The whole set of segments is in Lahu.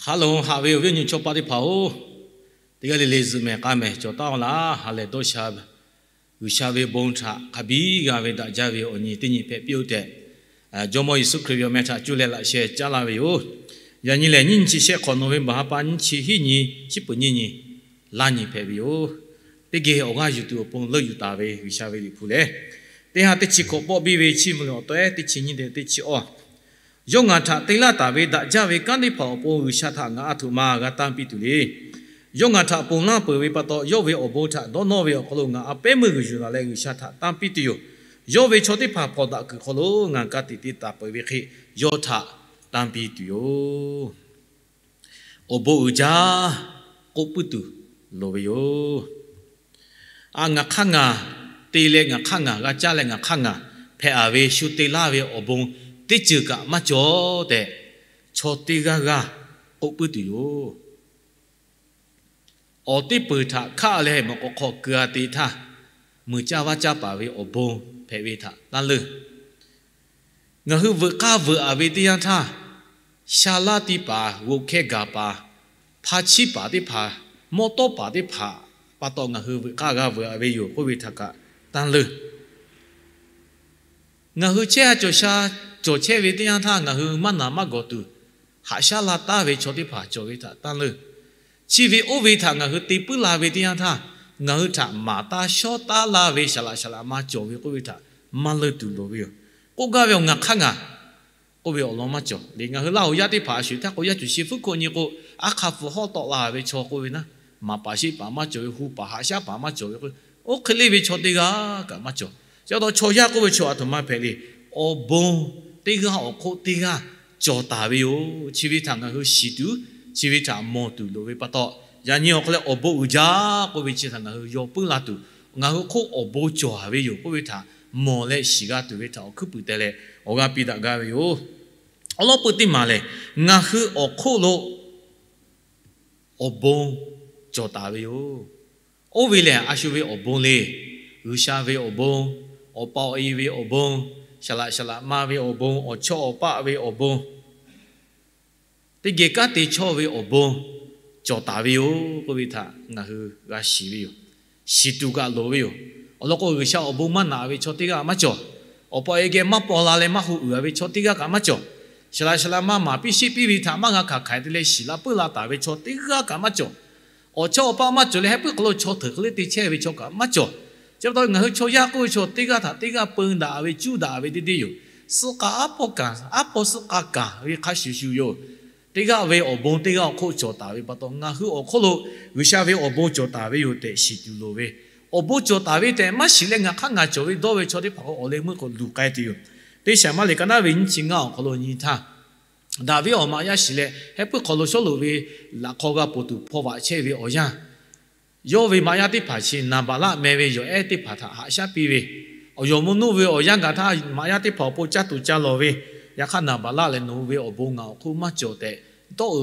Ha lehˬ haꞈ ve awˬ viˉ awˬ nyi chaw paˆ teˇ hpaˍ-oˬ, teˇ g'aˇ le le zuhꞈ mehˍ k'a mehˍ cawˬ taˉ-oˆ laˇ. Ha lehˬ dawˇ sha G'uiˬsha ve bon htaꞈ hk'a biˇ g'a ve daꞈ jaˇ ve awˬ nyi teˇ nyi hpehꞈ piˇ-oˆ tehꞈ, Jawˇmawˇ Yeˍsuˆ Hkriꞈ ve awˬ meh htaꞈ cuˇ leh laꞈ sheh caˉ laˇ ve yoˬ. Yaꞈ nyi lehˬ, nyiˇ nyi chi shehˆ hk'awꞈ nawˬ ve baˬ ha pa nyiˇ chi hiˉ nyi, chi peuˍ nyiˇ nyi, laˇ nyi hpehꞈ ve yoˬ. Teˇ geh awˬ g'aˇ yuˬ tuˬ awˬ pon leuˆ yuˬ taˍ ve G'uiˬsha ve liꞈ hpu lehˬ, teˇ ha teˇ chi hkawꞈ pawˆ biˇ ve chiˇ mvuh leh awˬ tawehˉ teˇ chi nyiˇ leh teˇ chi awˇ, yawˇ ngaˬ htaꞈ te laˇ taˍ ve daꞈ jaˇ ve kanˉ teˇ hpaˍ awˬ pon G'uiˬsha htaꞈ ngaˬ a htoꞈ ma g'a tanˇ piˇ tuˬ le. Yawˇ ngaˬ htaꞈ ponˬ laˇ peuˬ ve pa taw, yawˇ ve awˬ bon htaꞈ dawˇ nawˇ ve awˬ hk'aw lo ngaˬ a pehˉ meuˇ g'uiˬ yuˬ laˬ leh G'uiˬsha htaꞈ tanˇ piˇ tuˬ yoˬ. Yawˇ ve chaw teˇ hpaˍ hpawnˬ daꞈ kuiˬ hk'aw lo ngaˬ ka tiꞈ te taˍ peuˬ ve hk'e, yawˇ htaꞈ tanˇ piˇ tuˬ yoˬ. Awˬ bon uiˍ jaˇ k'oˆ puiˉ tuˬ loˍ ve yoˬ. A, ngaˬ hk'aˇ ngaˬ te leh ngaˬ hk'aˇ ngaˬ g'a caˇ leh ngaˬ hk'aˇ ngaˬ hpehꞈ-a ve shu te laˇ ve awˬ bon teˇ ceuˬ kaꞈ maˇ cawˬ tehꞈ, chaw teˇ g'aˇ g'aˇ k'oˆ puiˉ tuˬ yoˬ. Awˬ teˇ peuˬ htaꞈ hkaˆ leh mawꞈ k'aw hk'aw keu-a te htaˇ, muiˬ caˇ vaˇ caˇ paˍ ve awˬ bon hpehꞈ ve htaꞈ tanˇ leuˇ. Ngaˬ hui veuꞈ k'aˇ veuꞈ-a ve teˇ yanˇ htaˇ, sha laˇ tiˇ paˍ, g'o hkehˇ gaˬ paˍ, hpa chiˉ paˍ teˇ hpaˍ, mawˇ tawˉ paˍ teˇ hpaˍ pa taw ngaˬ hui veuꞈ k'aˇ g'a veuꞈ-a ve yoˬ k'oˆ ve htaꞈ kaꞈ tanˇ leuˇ. Ngaˬ hui chehˇ ha cawˬ sha cawˬ chehˇ ve teˇ yanˇ htaˇ, ngaˬ hui maˇ naˍ maˇ gawˬ tuˬ haꞈ shaˉ la taˉ ve chaw teˇ hpaˍ cawˬ ve htaꞈ tanˇ leuˇ. Chi ve oˇ ve htaꞈ ngaˬ hui te puiˉ la ve teˇ yanˇ htaˇ, ngaˬ hui htaꞈ maˍ taˇ shawˉ taˉ laˇ ve saˍ laꞈ saˍ laꞈ ma cawˬ ve k'oˆ ve htaꞈ maˇ leuˇ tuˬ loˍ ve yoˬ. K'oˆ gaˇ ve awˬ ngaˬ hk'aˇ ngaˬ k'oˆ ve awˬ lawn maˇ cawˬ le. Ngaˬ hui Laˇ huˍ yaˇ teˇ hpaˍ a shu htaˇ k'o, yaˇ cuˬ shi fuˉ hkoˆ nyi k'o, aˉ hk'aˇ hpu hawˉ tawˆ la ve chaw k'oˆ ve naˉ, maˍ paˍ sheˆ paˍ maˇ cawˬ ve, hu paˍ haꞈ shaˉ paˍ maˇ cawˬ ve k'o, oˇ hk'e le ve chaw teˇ g'aˇ kaꞈ maˇ cawˬ. Chi pa taw chaw yaˇ k'oˆ ve chaw aˬ htoꞈ ma hpehꞈ le. Awˬ bon teˇ g'aˇ awˬ hk'oˆ teˇ g'aˇ cawˬ taˍ ve yoˬ. Chi ve htaꞈ ngaˬ hui shiˍ tuˬ, chi ve htaꞈ mawˬ tuˬ loˍ ve pa taw, yaꞈ nyi awˬ hk'aw leh awˬ bon uiˍ jaˇ k'oˆ ve chi htaꞈ ngaˬ hui yaw puiˉ la tuˬ, ngaˬ hui hk'oˆ awˬ bon cawˬ-a ve yoˬ k'oˆ ve htaꞈ mawˬ leh shiˍ g'a tuˬ ve htaꞈ awˬ hkuiˉ puiˍ teh leh awˬ g'aˇ piˇ daꞈ gaˇ ve yoˬ. Awˬ lawn peuˬ teˇ maˬ lehˬ, ngaˬ hui awˬ hk'oˆ lo awˬ bon cawˬ taˍ ve yoˬ. Oˇ ve lehˬ, a shu ve awˬ bon le. G'uiˬsha ve awˬ bon, awˬ pa awˬ e ve awˬ bon, saˍ laꞈ saˍ laꞈ ma ve awˬ bon, awˬ chawˇ awˬ paˆ ve awˬ bon, teˇ geh kanˉ te chawˇ ve awˬ bon cawˬ taˍ ve yoˬ k'oˆ ve htaꞈ ngaˬ hui g'a shiˍ ve yoˬ. Shiˍ tuˬ kaꞈ loˍ ve yoˬ. Awˬ lawn k'o, G'uiˬsha awˬ bon maˇ naꞈ ve chaw teˇ g'aˇ maˇ cawˬ. Awˬ pa awˬ e geh maˇ paw la leh maˇ hu uiˍ-a ve chaw teˇ g'aˇ kaꞈ maˇ cawˬ. Saˍ laꞈ saˍ laꞈ ma maˍ piˇ sheˆ piˇ ve htaꞈ maˇ g'a hkanˍ hkanˍ te leh shiˍ la puiˉ la taˍ ve chaw teˇ g'aˇ kaꞈ maˇ cawˬ. Awˬ chawˇ awˬ paˆ maˇ cawˬ leh heh puiˉ hk'aw lo chaw hteuꞈ hk'e le te chehˇ ve chaw kaꞈ maˇ cawˬ. Chi pa taw ngaˬ hui chaw yaˇ k'oˆ ve chaw teˇ g'aˇ htaꞈ teˇ g'aˇ peun daꞈ ve cuˇ daꞈ ve teˇ deˇ yoˬ. Suh k'a aˉ pawˇ kaˍ, aˉ pawˇ suh k'a kaˍ ve hk'a shuˍ shuˍ yoˬ. Teˇ g'aˇ ve awˬ bon teˇ g'aˇ awˬ hk'oˆ cawˬ taˍ ve pa taw, ngaˬ hui awˬ hk'oˆ lo G'uiˬsha ve awˬ bon cawˬ taˍ ve yoˬ tehꞈ shiˍ tuˬ loˍ ve. Awˬ bon cawˬ taˍ ve tehꞈ maˇ shiˍ leh ngaˬ hk'aˇ ngaˬ cawˬ ve dawˇ ve chaw teˇ hpaˍ k'o, awˬ leh meuˇ k'o luˬ k'ai tuˬ yoˬ. Teˇ Saˍmo liꞈ ka naˉ ve nyiˇ chi ngaˇ awˬ hk'aw lo nyi htaˇ, Daˍviˆ awˬ maꞈ yaˇ shiˍ leh heh puiˉ hk'aw lo Sawˉluꞈ ve laꞈ hk'aw g'a ponˬ tuˬ hpaw vaꞈ chehˇ ve awˬ yanˇ, yawˇ ve maꞈ yaˇ teˇ hpaˍ chi Naˍbaˍlaˆ meh ve yawˬ ehˉ teˇ hpaˍ htaꞈ haꞈ shaˉ piˇ ve, awˬ yawˬ mvuhˇ nuˆ ve awˬ yanˇ gaˬ htaˇ maꞈ yaˇ teˇ hpaˍ awˬ pon caˇ tuˬ ca lawˬ ve, yaꞈ hk'aˇ Naˍbaˍlaˆ lehˬ nawˬ hui ve awˬ bon ngaˬ awˬ hk'oˆ maˇ cawˬ tehꞈ, tawˇ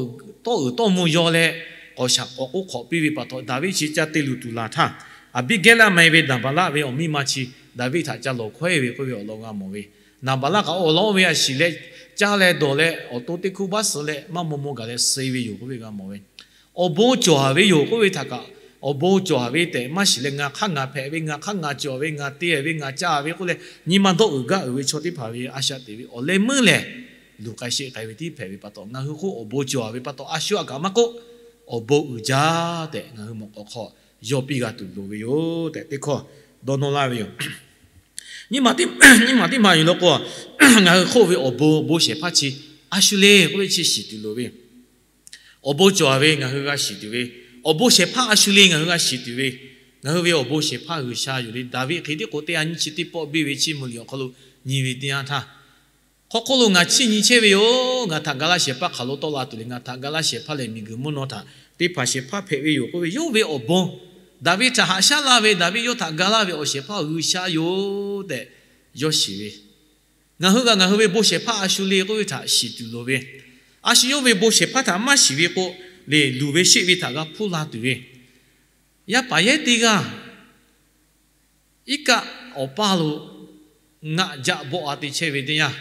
uiˍ tawˇ mvuh yaw leh k'awꞈ shaˍ k'awꞈ k'oˆ hk'awꞈ piˇ ve pa taw, Daˍviˆ chi ca te luˬ tuˬ laˬ htaˇ, Aˍbiˆgehˇlaˆ meh ve Naˍbaˍlaˆ ve awˬ miˇ ma chi Daˍviˆ htaꞈ ca lawˬ hkawehˇ ve k'oˆ ve awˬ lawn g'a mawˬ ve. Naˍbaˍlaˆ kaꞈ awˬ lawn oˇ ve a shiˍ leh caˇ leh dawˬ leh awˬ to teˇ hkuˇ baˆ suh leh maˇ maw maw gaˬ leh suh ve yoˬ k'oˆ ve g'a mawˬ ve. Awˬ bon cawˬ-a ve yoˬ k'oˆ ve htaꞈ kaꞈ, awˬ bon cawˬ-a ve tehꞈ maˇ shiˍ leh ngaˬ hk'aˇ ngaˬ hpehꞈ ve, ngaˬ hk'aˇ ngaˬ cawˬ ve, ngaˬ te ve, ngaˬ caˇ ve k'oˆ leh nyi ma dawˇ uiˍ gaˇ uiˍ ve chaw teˇ hpaˍ ve a shaꞈ teꞈ ve awˬ leh meuˇ lehˬ, luˬ k'ai sheˆ k'ai ve tiˉ hpehꞈ ve pa taw, ngaˬ hui hk'oˆ awˬ bon cawˬ-a ve pa taw, a shu a kaꞈ maˇ k'oˆ, awˬ bon uiˍ jaˇ tehꞈ ngaˬ hui mawꞈ k'aw hk'aw yaw piˇ g'a tuˬ loˍ ve yoˬ tehꞈ teˇ hkawˇ dawˇ nawˇ laˇ ve yoˬ. Nyiˇ maˬ teˇ maˬ yoˬ law k'o, ngaˬ hui hk'oˆ ve awˬ bon, awˬ bon shehˍ hpaˇ chi a shu le k'oˆ ve chi shiˍ tuˬ loˍ ve. Awˬ bon cawˬ-a ve ngaˬ hui g'a shiˍ tuˬ ve, awˬ bon shehˍ hpaˇ a shu le ngaˬ hui g'a shiˍ tuˬ ve, ngaˬ hui ve awˬ bon shehˍ hpaˇ G'uiˬsha yoˬ le. Daˍviˆ hk'e tiˉ k'o teˇ ha nyiˇ chi teˇ pawˆ biˇ ve chiˇ mvuh liꞈ awˬ hk'aw lo nyi ve teˇ yanˇ htaˇ, hk'aw hk'oˆ lo ngaˬ chiˇ nyi chehˇ ve yoˬ. Ngaˬ htaꞈ ga laˇ shehˍ hpaˇ hk'aˬ lo tawˆ la tuˬ le. Ngaˬ htaꞈ ga laˇ shehˍ hpaˇ lehˬ miˬguiˬ mvuhˇ naw htaꞈ teˇ hpaˍ shehˍ hpaˇ hpehꞈ ve yoˬ k'oˆ ve yawˇ ve awˬ bon, Daˍviˆ htaꞈ haꞈ shaˉ laˇ ve, Daˍviˆ yawˇ htaꞈ ga laˇ ve awˬ shehˍ hpaˇ G'uiˬsha yoˬ tehꞈ yawˇ shiˍ ve. Ngaˬ hui kaꞈ ngaˬ hui ve bon shehˍ hpaˇ a shu le k'oˆ ve htaꞈ shiˍ tuˬ loˍ ve. A shu yawˇ ve bon shehˍ hpaˇ htaꞈ maˇ shiˍ ve k'o, lehˬ luˬ ve sheˆ ve htaꞈ g'a hpuˇ la tuˬ ve. Yaˇ paˍ yehˉ teˇ g'aˇ iˉ kaˆ awˬ paˇ lo ngaˆ jaˆ bawˆ-a te chehˇ ve teˇ yanˇ,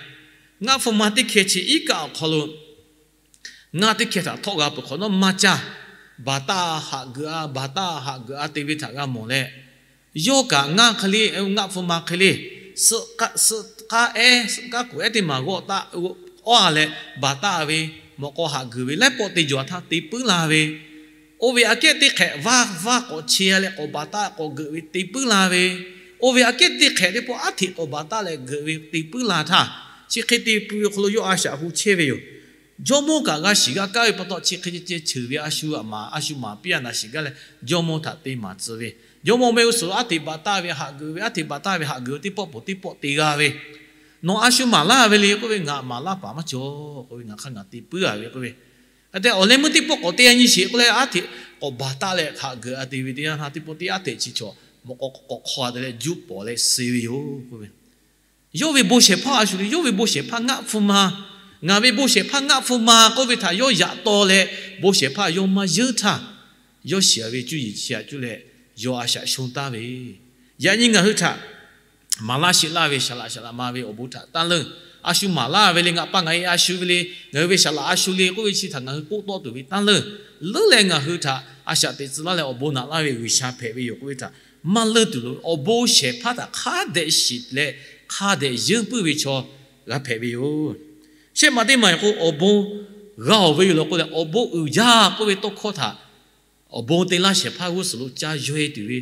ngaˆ hpu ma teˇ hkeh chi iˉ kaˆ awˬ hk'aw lo ngaˇ teˇ hkeh htaꞈ htawˆ g'a peuˬ hk'awꞈ nawˉ maˇ caˇ. Baˬ taˆ haꞈ geuꞈ-a, baˬ taˆ haꞈ geuꞈ-a te ve htaꞈ g'a mawˬ leh, yawˇ kaꞈ ngaˇ hk'e le, ngaˆ hpu ma hk'e le, suhˆ k'aˉ ehˉ, suhˆ k'aˉ kuˬ ehˉ teˇ maˬ g'awˆ taˆ, awˉ-a leh baˬ taˆ ve, mawꞈ k'aw haꞈ geuꞈ ve laiˉ pawˆ te jawˬ htaˇ te puiˉ la ve, oˇ ve aꞈ kehˉ teˇ hk'ehꞈ vaˇ vaˇ k'awꞈ che-a leh k'awꞈ baˬ taˆ k'awꞈ geuꞈ ve te puiˉ la ve, oˇ ve aꞈ kehˉ teˇ hk'ehꞈ teˇ pawˆ aˉ hteꞈ k'awꞈ baˬ taˆ leh geuꞈ ve te puiˉ la htaˇ, chi hk'e te pui ve hk'aw lo yawˇ a shaꞈ hu chehˇ ve yoˬ. Jawˇmawˇ kaꞈ g'a shiˍ g'a kaˇ ve pa taw, chi hk'e ceh ceh cheuˬ ve a shu aꞈ maˍ, a shu maˍ piˇ-a naˍ shiˍ gaˇ leh, jawˇmawˇ htaꞈ te maˍ tcuh ve, jawˇmawˇ mehˆ g'uˇ suhˍ lo aˉ hteꞈ baˬ taˆ ve haꞈ geuꞈ ve, aˉ hteꞈ baˬ taˆ ve haꞈ geuꞈ ve teˇ pawˆ peuˬ teˇ pawˆ te g'a ve, nawˬ a shu maˍ laˇ ve le k'oˆ ve, ngaˬ maˍ laˇ paˍ maˇ cawˬ k'oˆ ve, ngaˬ hk'aˇ ngaˬ te puiˉ-a ve k'oˆ ve, hk'e te awˬ leh meuˇ teˇ pawˆ k'awꞈ te-a nyi sheˍ k'oˆ leh, aˉ hteꞈ k'awꞈ baˬ taˆ leh haꞈ geuꞈ-a te ve teˇ yanˇ htaˇ, teˇ pawˆ teˇ aˉ hteꞈ chi chaw mawꞈ k'aw k'awꞈ hk'aw-a te leh juˇ pawˍ leh suh ve yoˬ k'oˆ ve. Yawˇ ve bon shehˍ hpaˇ a shu le, yawˇ ve bon shehˍ hpaˇ ngaˆ hpu ma, ngaˬ ve bon shehˍ hpaˇ ngaˆ hpu ma k'oˆ ve htaꞈ yawˇ yaꞈ taw leh, bon shehˍ hpaˇ yawˇ maˇ yeunˇ htaˇ, yawˇ shiˍ ve cuˇ yiˍ chi htaꞈ cuˇ leh yawˇ a shaꞈ shon taˍ ve, yaꞈ nyi ngaˬ hui htaꞈ maˍ laˇ sheˆ laˇ ve, shaˍ laꞈ shaˍ laꞈ ma ve awˬ bon htaꞈ tanˇ leuˇ. A shu maˍ laˇ ve le, ngaˬ pa ngaˬ e a shu ve le, ngaˬ hui ve shaˍ laꞈ a shu le k'oˆ ve chi htaꞈ ngaˬ hui k'oˆ tawˆ tuˬ ve tanˇ leuˇ. Leuˉ leh ngaˬ hui htaꞈ a shaꞈ teꞈ tcuh laˇ leh awˬ bon naꞈ laˇ ve G'uiˬsha hpehꞈ ve yoˬ k'oˆ ve htaꞈ maˇ leuˇ tuˬ loˍ. Awˬ bon shehˍ hpaˇ htaꞈ hk'a dehꞈ shiˍ leh hk'a dehꞈ yeunˇ puiˉ ve chaw g'a hpehꞈ ve yoˬ. Shehˆ maˬ teˇ maˬ k'o, awˬ bon g'a-oˬ ve yoˬ law k'oˆ leh, awˬ bon uiˍ jaˇ k'oˆ ve tawˇ hkawˇ htaꞈ awˬ bon te laˇ shehˍ hpaˇ g'uˇ suhˍ lo caˇ yawehˇ tuˬ ve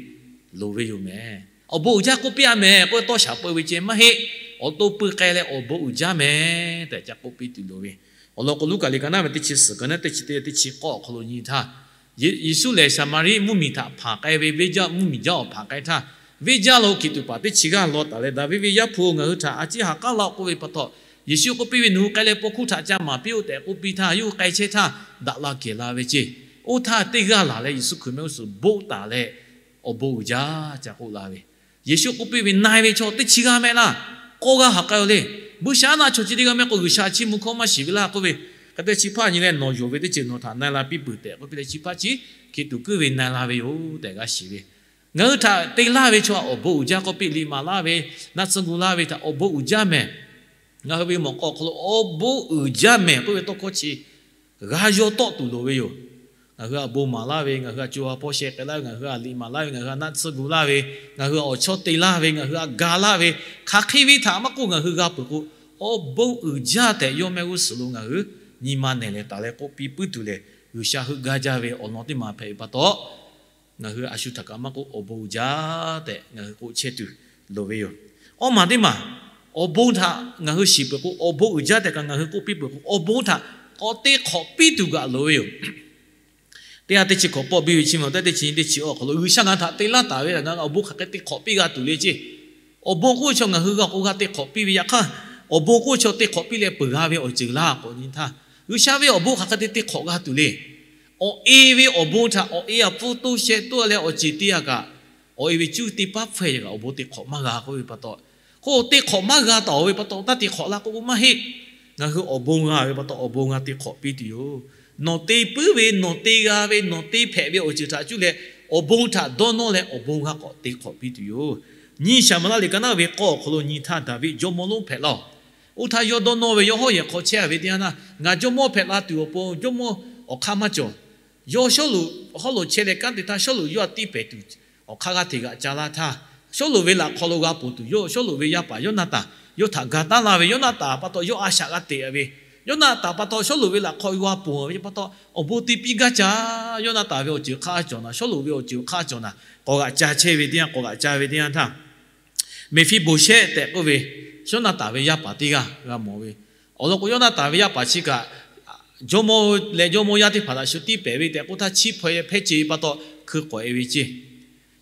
loˍ ve yoˬ mehˍ. Awˬ bon uiˍ jaˇ k'oˆ piˇ-a mehˍ k'oˆ ve tawˇ shaˍ peu ve ceh maˇ heˆ. Awˬ to pui k'ai leh awˬ bon uiˍ jaˇ mehˍ tehꞈ ca k'oˆ piˇ tuˬ loˍ ve. Awˬ lawn k'o, Luˉkaꞈ liꞈ ka naˉ ve teˇ chi suhˍ ka naˉ teˇ chi teˇ teˇ chi k'awˇ awˬ hk'aw lo nyi htaˇ, Yeˍsuˆ lehˬ Saˍmaˍriˆ mvuhˇmiˬ htaꞈ hpanˍ k'ai ve, venˇ jaˇ mvuhˇmiˬ jaˇ awˬ hpanˍ k'ai htaˇ, venˇ jaˇ lo hkiˬ tuꞈ paˍ teˇ chi g'aˇ law taˍ leh, Daˍviˆ ve Yaˇ hpu-oˬ, ngaˬ hui htaꞈ a ciˉ ha k'aˉ laˇ-oˆ k'oˆ ve pa taw, Yeˍsuˆ k'oˆ piˇ ve, Nawˬ hui k'ai leh paw hkuˇ htaꞈ ca maˍ piˇ-oˆ tehꞈ k'oˆ piˇ htaˇ, yawˇ hui k'ai chehˇ htaˇ daꞈ la kehˬ la ve ceˇ. Oˇ htaˇ teˇ g'aˇ laˬ leh Yeˍsuˆ Hkriꞈ mehˆ g'uˇ suhˍ boˆ taˍ leh awˬ bon uiˍ jaˇ ca k'oˆ la ve. Yeˍsuˆ k'oˆ piˇ ve, Na-e ve chaw teˇ chi g'aˇ mehˆ laˇ. K'awˇ g'aˇ ha k'ai-o le. Buiˇshaˆaˉnaˆ chaw chi teˇ g'aˇ mehˆ k'o, G'uiˬsha chiˇ mvuh hkawˇ maˇ shiˍ ve laˇ k'oˆ ve. Hk'e te chi hpaˇ nyi leh, Nawˬ yonˍ ve teˇ ceuˬ nawˬ htaꞈ na-e la piˇ peuˬ tehꞈ k'oˆ piˇ leh, chi hpaˇ chi hkiˬ tuꞈ kuiˉ ve na-e la ve yoˬ tehꞈ g'a shiˍ ve. Ngaˬ hui htaꞈ te laˇ ve chaw awˬ bon uiˍ jaˇ k'oˆ piˇ, liꞈ maˍ laˇ ve, naˆ tsuhˇ gu laˇ ve htaꞈ awˬ bon uiˍ jaˇ mehˍ. Ngaˬ hui ve mawꞈ k'aw awˬ hk'aw lo awˬ bon uiˍ jaˇ mehˍ k'oˆ ve tawˇ hkawˇ chi g'a yaw tawˆ tuˬ loˍ ve yoˬ. Ngaˬ hui a bon maˍ laˇ ve, ngaˬ hui a co a hpawˇ sheh k'ai laˇ ve, ngaˬ hui a liꞈ maˍ laˇ ve, ngaˬ hui a naˆ tsuhˇ gu laˇ ve, ngaˬ hui a awˬ chawˇ te laˇ ve, ngaˬ hui a ga laˇ ve, hk'aˬ hk'e ve htaꞈ maˇ k'oˆ ngaˬ hui g'a peuˬ k'o, awˬ bon uiˍ jaˇ tehꞈ yawˇ mehˆ g'uˇ suhˍ lo ngaˬ hui nyi ma nehˬ leh taˍ leh k'oˆ piˇ puiˉ tuˬ lehˬ, G'uiˬsha heuˆ gaˇ jaˇ ve awˬ lawn teˇ maˬ hpehꞈ ve pa taw, ngaˬ hui a shu htaꞈ kaꞈ maˇ k'oˆ, awˬ bon uiˍ jaˇ tehꞈ ngaˬ hui k'oˆ chehˇ tuˬ loˍ ve yoˬ. Awˇ maˬ teˇ maˬ, awˬ bon htaꞈ ngaˬ hui shiˍ peuˬ k'o, awˬ bon uiˍ jaˇ tehꞈ kaꞈ ngaˬ hui k'oˆ piˇ peuˬ k'o, awˬ bon htaꞈ k'awꞈ te hk'awꞈ piˇ tuˬ kaꞈ loˍ ve yoˬ. Teˇ g'aˇ teˇ chi hkawꞈ pawˆ biˇ ve chi mawˬ teˇ teˇ chi nyiˇ teˇ chi awˬ hk'aw lo, G'uiˬsha ngaˬ htaꞈ te laˇ taˍ ve ngaˬ awˬ bon hk'aˬ hk'e te hk'awꞈ piˇ g'a tuˬ le ceˇ. Awˬ bon k'oˆ ve chaw ngaˬ hui g'a k'o g'a te hk'awꞈ piˇ ve, yaꞈ hk'aˇ awˬ bon k'oˆ ve chaw te hk'awꞈ piˇ leh peuˬ g'a ve awˬ ceuˬ laˇ k'awꞈ nyi htaˇ, G'uiˬsha ve awˬ bon hk'aˬ hk'e te te hk'awꞈ g'a tuˬ le. Awˬ e ve awˬ bon htaꞈ awˬ e a pfuhˇ toˇ sheh toˇ leh awˬ ceˬ te-a kaꞈ, awˬ e ve cuˇ teˇ paˉ hpfuhˇ-e kaꞈ awˬ bon te hk'awꞈ maˇ g'a k'oˆ ve pa taw, hk'oˆ te hk'awꞈ maˇ g'a taˍ-oˬ ve pa taw, taˇ te hk'awꞈ la k'oˆ k'o maˇ heˆ. Ngaˬ hui awˬ bon g'a ve pa taw, awˬ bon g'a te hk'awꞈ piˇ tuˬ yoˬ. Nawˬ te puiˉ ve, nawˬ te g'a ve, nawˬ te hpehꞈ ve awˬ ceuˬ htaꞈ cuˇ leh awˬ bon htaꞈ dawˇ nawˇ leh awˬ bon g'a k'awꞈ te hk'awꞈ piˇ tuˬ yoˬ. Nyi Saˍmaˍlaˆ liꞈ ka naˉ ve k'awˇ awˬ hk'aw lo nyi htaˇ, Daˍviˆ jawˇmawˇ lonˉ hpehꞈ laˇ-oˬ. Oˇ htaˇ yawˇ dawˇ nawˇ ve, yawˇ hawˉ yehˬ hk'aw chehˇ-a ve teˇ yanˇ htaˇ, ngaˬ jawˇmawˇ hpehꞈ la tuˬ awˬ pon jawˇmawˇ awˬ hk'aˇ maˇ cawˬ. Yawˇ Sawˉluꞈ hawˉ lo chehˇ leh kanˉ te htaˇ, Sawˉluꞈ yawˇ htaꞈ tiˇ pehˍ tuˬ awˬ hk'aˇ g'aˇ hteꞈ g'aꞈ ca laˇ htaˇ, Sawˉluꞈ ve laꞈ hk'aw lo g'a ponˬ tuˬ yawˇ Sawˉluꞈ ve yaˇ paˍ Yawˇnaˍtanˍ yawˇ htaꞈ ga taˉ laˇ ve. Yawˇnaˍtanˍ pa taw yawˇ a shaꞈ g'a teꞈ ve. Yawˇnaˍtanˍ pa taw Sawˉluꞈ ve laꞈ hk'aw g'a ponˬ ve pa taw, awˬ bon te piˇ gaˇ ca. Yawˇnaˍtanˍ ve awˬ ceuˬ hk'aˇ cawˬ naˍ, Sawˉluꞈ ve awˬ ceuˬ hk'aˇ cawˬ naˍ, k'awꞈ g'aꞈ ca chehˇ ve teˇ yanˇ, k'awꞈ g'aꞈ ca ve teˇ yanˇ htaˇ, Meˍfiˆboˍshehˆ tehꞈ k'oˆ ve Yawˇnaˍtanˍ ve yaˇ paˍ teˇ g'aˇ g'a mawˬ ve. Awˬ lawn k'o, Yawˇnaˍtanˍ ve yaˇ paˍ chi kaꞈ jawˇmawˇ leh jawˇmawˇ yaˇ teˇ hpaˍ htaꞈ shu tiˇ pehˍ ve tehꞈ k'oˆ htaˇ, chiˇ hpaw-e hpehˇ ce ve pa taw hkui k'awꞈ-e ve ceˇ.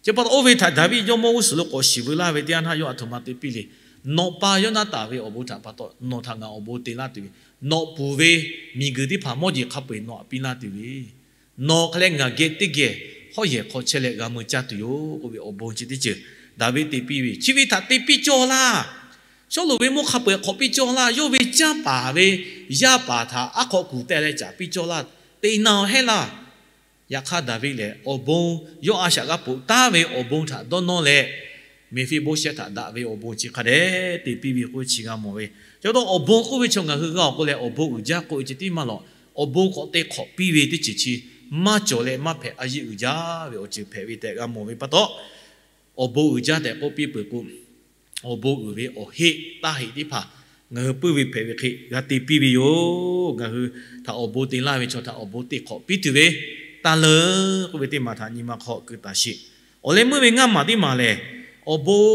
Chi pa taw oˇ ve htaꞈ Daˍviˆ jawˇmawˇ g'uˇ suhˍ lo k'awꞈ shiˍ veu laˇ ve teˇ yanˇ htaˇ, yawˇ a htoꞈ ma te piˇ le. Nawˬ pa Yawˇnaˍtanˍ ve awˬ bon htaꞈ pa taw nawˬ htaꞈ ngaˬ awˬ bon te laˇ tuˬ ve, nawˬ puˍ ve miˬguiˬ teˇ hpaˍ mawˇ jeˬ hk'a peu-eˬ nawˬ htaꞈ piˇ laˇ tuˬ ve, nawˬ hk'a leh ngaˬ geh teˇ geh hawˉ yehˬ hk'aw chehˇ leh g'a mui caˇ tuˬ yoˬ k'oˆ ve awˬ bon chi teˇ ceuˬ Daˍviˆ te piˇ ve. Chi ve htaꞈ te piˇ cawˇ laˇ. Sawˉluꞈ ve mawˇ hk'a peu-eˬ hk'awꞈ piˇ cawˇ laˇ. Yawˇ ve canˇ paˍ ve yaˇ paˍ htaꞈ aˉ hk'aw kuˬ teh leh caˍ piˇ cawˇ laˇ. Te na-o hehˉ laˇ. Yaꞈ hk'aˇ Daˍviˆ lehˬ, awˬ bon yawˇ a shaꞈ g'a ponˬ taˉ ve awˬ bon htaꞈ dawˇ nawˇ leh, Meˍfiˆboˇshehˆ htaꞈ daꞈ ve awˬ bon chi hk'a dehꞈ te piˇ ve k'oˆ chi g'a mawˬ ve. Chi pa taw awˬ bon k'oˆ ve chaw ngaˬ hui g'a-oˬ k'o leh, awˬ bon uiˍ jaˇ k'oˆ ve ceh tiˉ maˇ lawˬ. awˬ bon k'awꞈ te hk'awꞈ piˇ ve teˇ ceuˬ chi maˇ cawˬ leh maˇ hpehꞈ, a yeˇ uiˍ jaˇ ve awˬ ceuˬ hpehꞈ ve tehꞈ g'a mawˬ ve pa taw, awˬ bon uiˍ jaˇ tehꞈ k'oˆ piˇ peuˬ k'o, awˬ bon uiˍ ve awˬ heˆ taˇ heˆ teˇ hpaˍ ngaˬ hui puiˉ ve hpehꞈ ve hk'e g'a te piˇ ve yoˬ. Ngaˬ hui htaꞈ awˬ bon te laˇ ve chaw htaꞈ awˬ bon te hk'awꞈ piˇ tuˬ ve taˇ leuˉ k'oˆ ve teˇ maˬ htaꞈ nyi ma hk'aw keu taˍ sheˍ. Awˬ leh meuˇ ve ngaˇ maˬ teˇ maˬ lehˬ, awˬ bon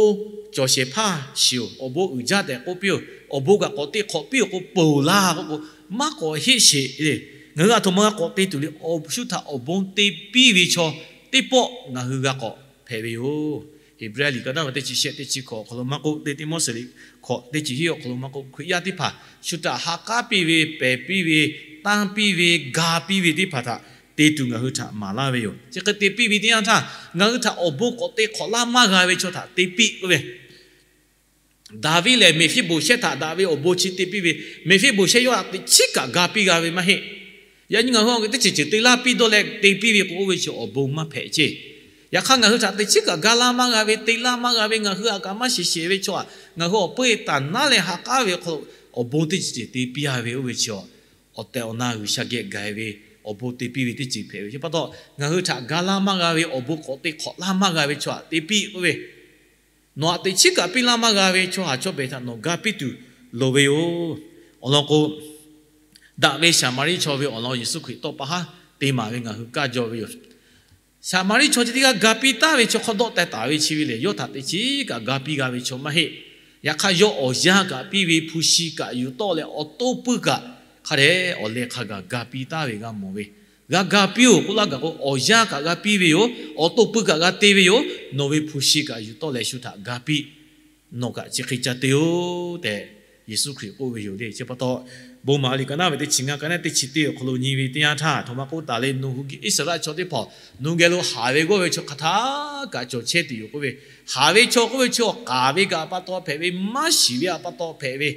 cawˬ shehˍ hpaˇ shiˍ-oˬ, awˬ bon uiˍ jaˇ tehꞈ k'oˆ piˇ-oˬ, awˬ bon kaꞈ k'awꞈ te hk'awꞈ piˇ-oˬ k'o, ponˬ laˇ k'oˆ k'o, maˇ k'awꞈ heˆ sheˍ le. Ngaˬ hui aˬ htoꞈ ma g'a k'awꞈ te tuˬ le. Shu htaꞈ awˬ bon te piˇ ve chaw teˇ pawˆ ngaˬ hui g'a k'awꞈ hpehꞈ ve yoˬ. Heˍbrehˇ liꞈ ka daˇ ve teˇ chi shehˆ teˇ chi hkawꞈ awˬ hk'aw lo maˇ k'oˆ, teˇ Tiˆmoˉseˍ liꞈ hkawꞈ teˇ chi hiˉ awˬ hk'aw lo maˇ k'oˆ, Hkriꞈ yaˇ teˇ hpaˍ shu htaꞈ ha k'aˉ piˇ ve, pehˬ piˇ ve, tanˇ piˇ ve, ga piˇ ve teˇ hpaˍ htaꞈ te tuˬ ngaˬ hui htaꞈ maˍ laˇ ve yoˬ. Chi hk'e te piˇ ve teˇ yanˇ htaˇ, ngaˬ hui htaꞈ awˬ bon k'awꞈ te hk'awꞈ laˇ maˇ g'a ve chaw htaꞈ te piˇ k'oˆ ve Daˍviˆ lehˬ, Meˍfiˆboˍshehˇ htaꞈ daꞈ ve awˬ bon chi te piˇ ve, Meˍfiˆboˍshehˇ yawˇ htaꞈ teꞈ chiˉ kaꞈ ga piˇ g'a ve maˇ heˆ. Yaꞈ nyi ngaˬ hui teˇ ceuˬ ceuˬ te laˇ piˇ dawˇ leh te piˇ ve k'o, oˇ ve chi awˬ bon maˇ hpehꞈ ceˇ. Yaꞈ hk'aˇ, ngaˬ hui htaꞈ teꞈ chiˉ kaꞈ ga laˇ maˇ g'a ve, te laˇ maˇ g'a ve, ngaˬ hui aꞈ kaꞈ maˇ shiˍ shehˍ ve chaw aꞈ, ngaˬ hui awˬ peu-eˬ taˍ naˉ leh ha k'aˉ ve awˬ hk'aw lo awˬ bon teˇ ceuˬ ceuˬ te piˇ a ve, oˇ ve chi awˬ tehˬ awˬ na G'uiˬsha geh gaˬ ve awˬ bon te piˇ ve teˇ ceuˬ hpehꞈ ve. Chi pa taw, ngaˬ hui htaꞈ ga laˇ maˇ g'a ve awˬ bon k'awꞈ te hk'awꞈ laˇ maˇ g'a ve chaw aꞈ te piˇ k'oˆ ve, nawˬ aꞈ teꞈ chiˉ kaꞈ piˇ laˇ maˇ g'a ve chaw haˍ chaw behˬ htaꞈ nawˬ ga piˇ tuˬ loˍ ve yoˬ. Awˬ lawn k'o, daꞈ ve Saˍmaˍriˆ chaw ve awˬ lawn Yeˍsuˆ Hkriꞈ tawˇ pa haˉ te maˍ ve ngaˬ hui kaˇ jaw ve yoˬ. Saˍmaˍriˆ chaw chi teˇ g'aˇ ga piˇ taˉ ve chaw hk'aw dawˆ teh taˍ ve chi ve lehˬ, yawˇ htaꞈ teꞈ chiˉ kaꞈ ga piˇ g'a ve chaw maˇ heˆ. Yaꞈ hk'aˇ, yawˇ awˬ yanˇ kaꞈ piˇ ve, hpu shi kaꞈ yuˬ tawˆ leh awˬ to pui kaꞈ hk'a dehꞈ awˬ leh hk'a gaˬ ga piˇ taˉ ve g'a mawˬ ve. G'a ga piˇ-oˬ k'oˆ laˇ gaˬ k'o, awˬ yanˇ kaꞈ g'a piˇ ve yoˬ. Awˬ to pui kaꞈ g'a te ve yoˬ. Nawˬ ve hpu shi kaꞈ yuˬ tawˆ leh shu htaꞈ ga piˇ. Nawˬ kaꞈ chi hk'e ca te-oˬ tehꞈ, Yeˍsuˆ Hkriꞈ k'oˆ ve yoˬ le. Chi pa taw, Bon maˍ liꞈ ka naˉ ve teˇ chi ngaˇ ka naˉ teˇ chi teˇ awˬ hk'aw lo nyi ve teˇ yanˇ htaˇ, htoꞈ ma k'oˆ taˍ le, nawˬ hui Iˉsaˍreˍlaˆ chaw teˇ hpaˍ nawˬ hui geh lo haˍ ve g'awˇ ve chaw hk'aˬ htaˇ kaꞈ cawˬ chehˇ tuˬ yoˬ k'oˆ ve, haˍ ve chaw k'oˆ ve chi awˬ k'aˍ ve kaꞈ pa taw hpehꞈ ve, maˇ shiˍ ve pa taw hpehꞈ ve,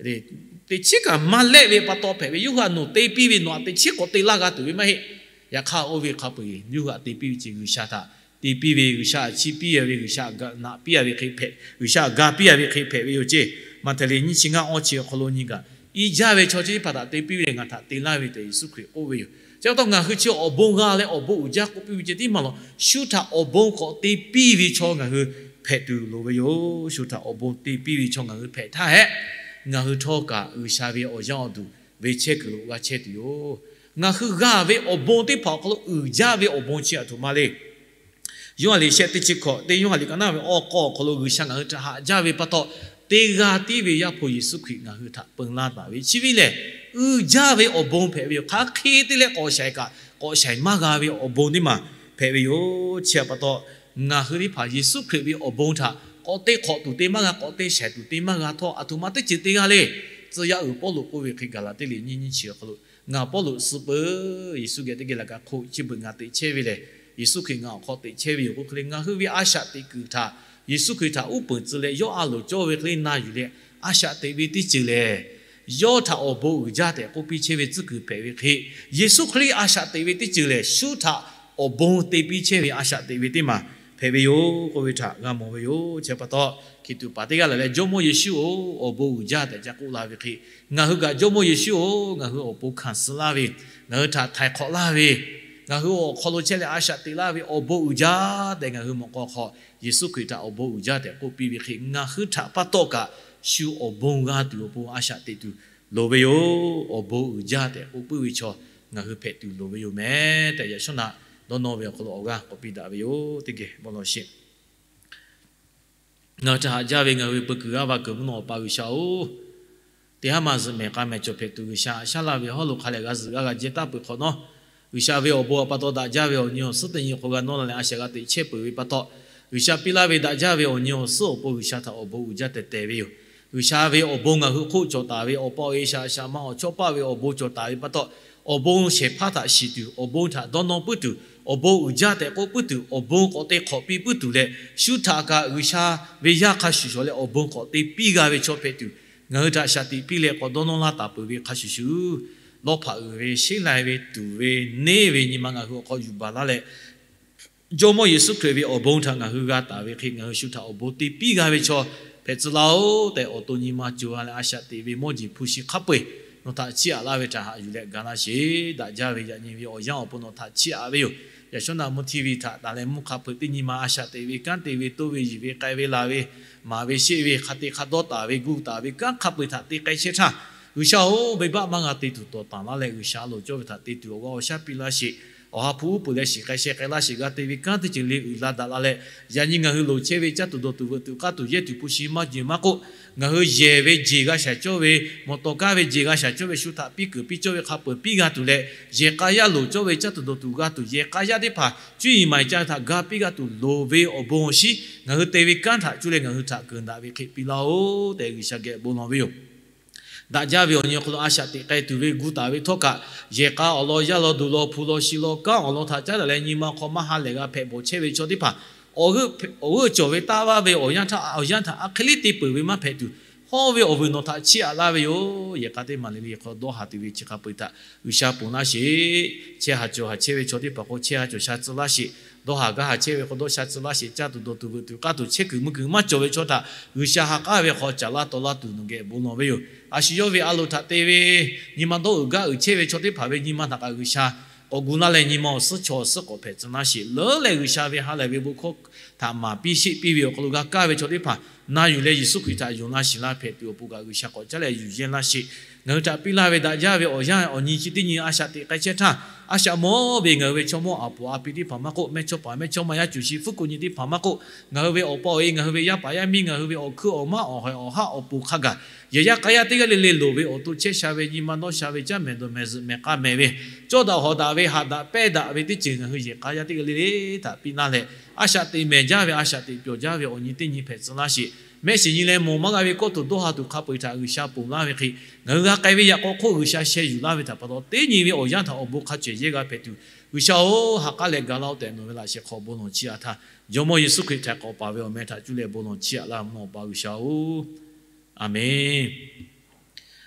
teꞈ chiˉ kaꞈ maˇ lehˆ ve pa taw hpehꞈ ve, yawˇ hui htaꞈ nawˬ te piˇ ve, nawˬ htaꞈ teꞈ chiˉ k'awꞈ te laˇ g'a tuˬ ve maˇ heˆ. Yaꞈ hk'aˇ, oˇ ve hk'a peu-eˬ yawˇ hui htaꞈ te piˇ ve chi G'uiˬsha htaꞈ te piˇ ve, G'uiˬsha htaꞈ chiˇ piˇ a ve, G'uiˬsha htaꞈ naꞈ piˇ a ve hk'e hpehꞈ, G'uiˬsha htaꞈ ga piˇ a ve hk'e hpehꞈ ve yoˬ ceˇ. Maꞈhtehˍ liꞈ nyiˇ chi ngaˇ awˇ chi awˬ hk'aw lo nyi kaꞈ, iˉ jaˇ ve chaw chi teˇ hpaˍ htaꞈ te piˇ ve lehˬ, ngaˬ htaꞈ te laˇ ve tehꞈ Yeˍsuˆ Hkriꞈ k'oˆ ve yoˬ. Chi pa taw, ngaˬ hui chi awˬ bon g'a leh awˬ bon uiˍ jaˇ k'oˆ piˇ ve ceh tiˉ maˇ lawˬ, shu htaꞈ awˬ bon k'awꞈ te piˇ ve chaw ngaˬ hui hpehꞈ tuˬ loˍ ve yoˬ. Shu htaꞈ awˬ bon te piˇ ve chaw ngaˬ hui hpehꞈ htaˇ hehꞈ, ngaˬ hui htawˇ kaꞈ G'uiˬsha ve awˬ yaˇ awˬ duˬ ve chehˇ kuiˬ lo g'a chehˇ tuˬ yoˬ. Ngaˬ hui g'a ve awˬ bon teˇ hpaˍ awˬ hk'aw lo uiˍ jaˇ ve awˬ bon chi aˬ htoꞈ ma le. Yoˇhanˬ liꞈ shehˆ teˇ chi hkawꞈ, teˇ Yoˇhanˬ liꞈ ka naˉ ve awˬ k'awˇ awˬ hk'aw lo G'uiˬsha ngaˬ hui htaꞈ haꞈ jaˇ ve pa taw, teˇ g'aˇ tiˉ ve Yaˇ hpu Yeˍsuˆ Hkriꞈ ngaˬ hui htaꞈ peun laˇ taˍ ve chi ve lehˬ, uiˍ jaˇ ve awˬ bon hpehꞈ ve yoˬ. Hk'aˬ hk'e te leh k'awꞈ shaiˍ kaꞈ k'awꞈ shaiˍ maˇ g'a ve awˬ bon teˇ maˬ hpehꞈ ve yoˬ. Chi pa taw, ngaˬ hui teˇ hpaˍ Yeˍsuˆ Hkriꞈ ve awˬ bon htaꞈ k'awꞈ te hk'awꞈ tuˬ te maˇ g'a, k'awꞈ te shaiˍ tuˬ te maˇ g'a htawˇ, aˬ htoꞈ ma teˇ ceuˬ te g'a le. Tcuh yaˇ uiˍ Pawˇluꞈ k'oˆ ve hk'e, Gaˍlaˍtiˆ liꞈ nyiˇ nyiˇ chi awˬ hk'aw lo, Ngaˬ Pawˇluꞈ suh peuˬ, Yeˍsuˆ geh teˇ geh laꞈ ka hk'oˆ chi beuꞈ ngaˬ teꞈ chehˇ ve lehˬ, Yeˍsuˆ Hkriꞈ ngaˬ awˬ hk'aw teꞈ chehˇ ve yoˬ k'oˆ hk'e le. Ngaˬ hui ve a shaꞈ teꞈ kuiˬ htaꞈ Yeˍsuˆ Hkriꞈ htaꞈ uˉ peunˍ tcuh leh yawˇ a loˍ cawˇ ve hk'e le na yuˬ leh a shaꞈ teꞈ ve teˇ ceuˬ lehˬ, yawˇ htaꞈ awˬ bon uiˍ jaˇ tehꞈ k'oˆ piˇ chehˇ ve tcuhˉ kuiˬ hpehꞈ ve hk'e, Yeˍsuˆ Hkriꞈ a shaꞈ teꞈ ve teˇ ceuˬ lehˬ, shu htaꞈ awˬ bon te piˇ chehˇ ve a shaꞈ teꞈ ve teˇ maˬ hpehꞈ ve yoˬ k'oˆ ve htaꞈ g'a mawˬ ve yoˬ. Chi pa taw, hkiˬ tuꞈ paˍ teˇ g'aˇ lehˬ leh, Jawˇmawˇ Yeˍsuˆ-oˬ, awˬ bon uiˍ jaˇ tehꞈ ca k'oˆ la ve hk'e, ngaˬ hui kaꞈ Jawˇmawˇ Yeˍsuˆ-oˬ, ngaˬ hui awˬ pon hkanˍ suh laˇ ve, ngaˬ hui htaꞈ htaiˍ hk'awꞈ laˇ ve, ngaˬ hui awˬ hk'aw lo chehˇ leh a shaꞈ teꞈ laˇ ve awˬ bon uiˍ jaˇ tehꞈ ngaˬ hui mawꞈ k'aw hk'aw Yeˍsuˆ Hkriꞈ htaꞈ awˬ bon uiˍ jaˇ tehꞈ k'oˆ piˇ ve hk'e, ngaˬ hui htaꞈ pa taw kaꞈ shu awˬ bon g'a tuˬ awˬ pon a shaꞈ teꞈ tuˬ loˍ ve yoˬ. Awˬ bon uiˍ jaˇ tehꞈ k'oˆ puiˉ ve chaw ngaˬ hui hpehꞈ tuˬ loˍ ve yoˬ meh tehꞈ, yaꞈ shawˉ naꞈ dawˇ nawˇ ve awˬ hk'aw lo awˬ g'aˇ k'awꞈ piˇ daꞈ ve yoˬ. Teˇ geh bon lawˬ sheˍ. Ngaˬ hui htaꞈ haꞈ jaˇ ve ngaˬ hui ve peu kuiˬ g'aˇ va kuiˬ mvuhˇ naw Awˬ pa G'uiˬsha-oˬ, teˇ haˉ maˇ zuhꞈ mehˍ k'a mehˍ cawˬ hpehꞈ tuˬ G'uiˬsha, a shaˉ laˇ ve hawˉ lo hk'a lehꞈ g'a zuhꞈ g'a g'a jeh taˇ peuˬ hk'awꞈ nawˉ, G'uiˬsha ve awˬ bon awˬ pa taw daꞈ jaˇ ve awˬ nyi awˬ suhˉ teˇ nyi hk'aw g'a nawˇ la leh a shaꞈ g'a teꞈ chehˇ peuˬ ve pa taw, G'uiˬsha piˇ laˇ ve daꞈ jaˇ ve awˬ nyi awˬ suhˉ awˬ pon G'uiˬsha htaꞈ awˬ bon uiˍ jaˇ tehˬ tehˬ ve yoˬ. G'uiˬsha ve awˬ bon ngaˬ hui hk'oˆ cawˬ taˍ ve, awˬ pa awˬ e shaꞈ shaꞈ ma awˬ chawˇ paˇ ve awˬ bon cawˬ taˍ ve pa taw, awˬ bon shehˍ hpaˇ htaꞈ shiˍ tuˬ, awˬ bon htaꞈ dawˇ nawˇ puiˉ tuˬ, awˬ bon uiˍ jaˇ tehꞈ k'oˆ puiˉ tuˬ, awˬ bon k'awꞈ te hk'awꞈ piˇ puiˉ tuˬ leh, shu htaꞈ kaꞈ G'uiˬsha ve yaˇ hk'a shuˍ shuˍ leh awˬ bon k'awꞈ te piˇ g'a ve chaw hpehꞈ tuˬ, ngaˬ hui htaꞈ shaˍ tiꞈ piˇ leh k'awꞈ dawˇ nawˇ laˇ taˍ peuˬ ve hk'a shuˍ shuˍ, lawˇ hpaꞈ uiˍ ve, sheˉ lai ve, tuˍ ve, neˇ ve nyi ma ngaˬ hui awˬ hk'aw yuˬ baˬ laˇ leh, Jawˇmawˇ Yeˍsuˆ Hkriꞈ ve awˬ bon htaꞈ ngaˬ hui g'a taˍ ve hk'e, ngaˬ hui shu htaꞈ awˬ bon te piˇ g'a ve chaw hpehꞈ tcuh laˇ-oˆ tehꞈ, awˬ to nyi ma co g'a leh a shaꞈ teꞈ ve mawˇ jeˬ hpu shi hk'a peu-eˬ nawˬ htaꞈ chiˇ aꞈ laˇ ve htaꞈ haꞈ yuˬ leh ga laˇ sheˍ. Daꞈ jaˇ ve yaꞈ nyi ve awˬ yanˇ awˬ pon nawˬ htaꞈ chiˇ aꞈ ve yoˬ. Yaꞈ shawˉ naꞈ mvuhˇ htiˇ ve htaꞈ taˍ leh mvuhˇ hk'a hpeuꞈ teˇ nyi ma a shaꞈ teꞈ ve, kanˉ te ve, toˇ ve, yiˬ ve, k'ai ve, laˬ ve, maˍ ve, sheˆ ve, hk'a te hk'a dawˇ taˍ ve, gu taˍ ve kanˉ hk'a peu-eˬ htaꞈ te k'ai chehˇ htaˇ, G'uiˬsha-oˬ, venˇbaˆ maˇ g'a te tuˬ tawˍ tanˍ laˇ leh, G'uiˬsha loˍ cawˇ ve htaꞈ te tuˬ awˬ g'aˇ awˬ shaˉ piˇ laˇ sheˍ. Awˬ ha hpu uˉ peunˍ leh shiˍ k'ai sheh k'ai laˇ sheˍ. G'a te ve kanˉ teˇ ceuˬ le uiˍ la daꞈ la leh, yaꞈ nyi ngaˬ hui loˍ chehˇ ve caˇ tuˬ dawˬ tuˬ veuꞈ tuˬ k'aˇ tuˬ yehˇ tuˬ hpu shi maˇ jeˬ maˇ k'oˆ, ngaˬ hui yehˬ ve jeˬ g'a shaˍ cawˇ ve, mawˬ tawˍ kaˇ ve jeˬ g'a shaˍ cawˇ ve, shu htaꞈ piˇ keunˍ piˇ cawˇ ve hk'a peu-eˬ piˇ g'a tuˬ leh, yehˬ k'a yaˇ loˍ cawˇ ve caˇ tuˬ dawˬ tuˬ g'a tuˬ yehˬ k'a yaˇ teˇ hpaˍ cuˇ yiˍ maˍ yiˍ ca ve htaꞈ ga piˇ g'a tuˬ loˍ ve awˬ bon awˬ shinˉ ngaˬ hui te ve kanˉ htaꞈ cuˇ leh ngaˬ hui htaꞈ keunˍ daꞈ ve hk'e piˇ laˇ-oˬ tehꞈ G'uiˬsha geh bon lawˬ ve yoˬ. Daꞈ jaˇ ve awˬ nyi awˬ hk'aw lo a shaꞈ teꞈ k'ai tuˬ ve gu taˍ ve htawˇ kaꞈ, yehˬ k'a awˬ lawn, yaˇ lawn, duˬ lawn, hpu lawn, shi lawn, kanˉ awˬ lawn htaꞈ caˉ daꞈ leh nyi ma hk'aw maˇ ha lehˬ g'a hpehꞈ bawˬ chehˇ ve chaw teˇ hpaˍ, awˬ g'euˆ cawˬ ve taˇ vaˇ ve awˬ yanˇ htaꞈ, awˬ yanˇ htaꞈ a hk'e liˇ te peuˬ ve maˇ hpehꞈ tuˬ, hawˇ ve awˬ vuiˬ nawˬ htaꞈ chiˇ aꞈ laˇ ve yoˬ. Yehˬ k'a teˇ maˬ le le hk'aw dawˇ haˍ tuˬ ve chi hk'a peu-eˬ htaꞈ G'uiˬsha ponˬ laˇ sheˍ. Chehˇ haˍ cawˬ haˍ chehˇ ve chaw teˇ hpaˍ k'o, chehˇ haˍ cawˬ sha tcuh laˇ sheˍ. Dawˇ haˍ gaˇ haˍ chehˇ ve k'o, dawˇ sha tcuh laˇ sheˍ. Caˇ tuˬ dawˬ tuˬ veuꞈ tuˬ k'aˇ tuˬ chehˇ kuiˬ mui kuiˬ maˇ cawˬ ve chaw htaꞈ G'uiˬsha ha k'aˉ ve hk'aw caˍ laˇ taw laˇ tuˬ nawˬ geh bon lawˬ ve yoˬ. A shu yawˇ ve a loˍ htaꞈ te ve nyi ma dawˇ uiˍ gaˇ uiˍ chehˇ ve chaw teˇ hpaˍ ve nyi ma htaꞈ kaꞈ G'uiˬsha k'awꞈ gu laˇ leh, nyi ma awˬ suhˉ chaw awˬ suhˉ k'awꞈ hpehꞈ tcuh laˇ sheˍ. Leuˉ leh G'uiˬsha ve ha lehˬ ve bon hkawˇ htaꞈ maˍ piˇ sheˆ piˇ ve awˬ hk'aw lo g'a kaˇ ve chaw teˇ hpaˍ na yuˬ leh Yeˍsuˆ Hkriꞈ htaꞈ yonˍ laˇ shiˍ laˇ hpehꞈ tuˬ awˬ pon kaꞈ G'uiˬsha k'awꞈ caˉ leh yuˬ yehˇ laˇ sheˍ. Ngaˬ hui htaꞈ piˇ laˇ ve daꞈ jaˇ ve awˬ yanˇ awˬ nyi chi teˇ nyi a shaꞈ teꞈ k'ai chehˇ htaˇ, a shaꞈ mawˇ ve ngaˬ hui ve chaw mawˇ aˬ poˍ a pi teˇ hpaˍ maˇ k'oˆ, mehˇchawˇ paˍ mehˇchawˇma yaˇ cuˬ shi hpfuhˇ ko nyi teˇ hpaˍ maˇ k'oˆ, ngaˬ hui ve awˬ pa awˬ e, ngaˬ hui ve yaˇ paˍ yaˇ miˇ, ngaˬ hui ve awˬ hkuiˇ awˬ maˇ awˬ haiˬ awˬ haˉ awˬ pon hk'a gaˬ, yehˬ yaˇ k'a yaˇ teˇ g'aˇ le le loˍ ve awˬ to chehˇ sha ve, nyi ma dawˇ sha ve, caˇ mehˍ dawˬ mehˍ zuhꞈ mehˍ k'a mehˍ ve, cawˇ daꞈ hawˍ daꞈ ve, haꞈ daꞈ pehnˇ daꞈ ve teˇ ceuˬ ngaˬ hui yehˬ k'a yaˇ teˇ g'aˇ le le htaꞈ piˇ laˇ leh, a shaꞈ teꞈ mehˍ jaˇ ve, a shaꞈ teꞈ pyawˬ jaˇ ve awˬ nyi teˇ nyi hpehꞈ tcuh laˇ sheˍ. Mehˆ shiˍ nyi leh mawˬ maˇ g'a ve kawˇ tuˬ dawˇ ha tuˬ hk'a peu-eˬ htaꞈ G'uiˬsha ponˬ laˇ ve hk'e, ngaˬ hui g'a k'ai ve yaꞈ k'aw hk'oˆ G'uiˬsha sheh yuˬ laˇ ve htaꞈ pa taw, teˇ nyi ve awˬ yanˇ htaꞈ awˬ bon hk'a cawehˬ yehˇ g'a hpehꞈ tuˬ, G'uiˬsha-oˬ, ha k'aˉ leh ga laˇ-oˆ tehꞈ nawˬ ve laꞈ sheh hk'aw bon lawˬ chiˇ aꞈ htaˇ, Jawˇmawˇ Yeˍsuˆ Hkriꞈ htaiˍ hk'awꞈ paˍ ve awˬ meh htaꞈ cuˇ leh bon lawˬ chiˇ aꞈ laˇ mvuhˇ awˬ pa G'uiˬsha-oˬ, Aˬmenˍ.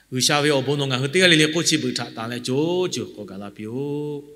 G'uiˬsha ve awˬ bon nawˬ ngaˬ hui teˇ g'aˇ le le k'oˆ chi beuꞈ htaꞈ tanˍ leh co ceuˬ k'awꞈ gaˬ la piˇ-oˆ.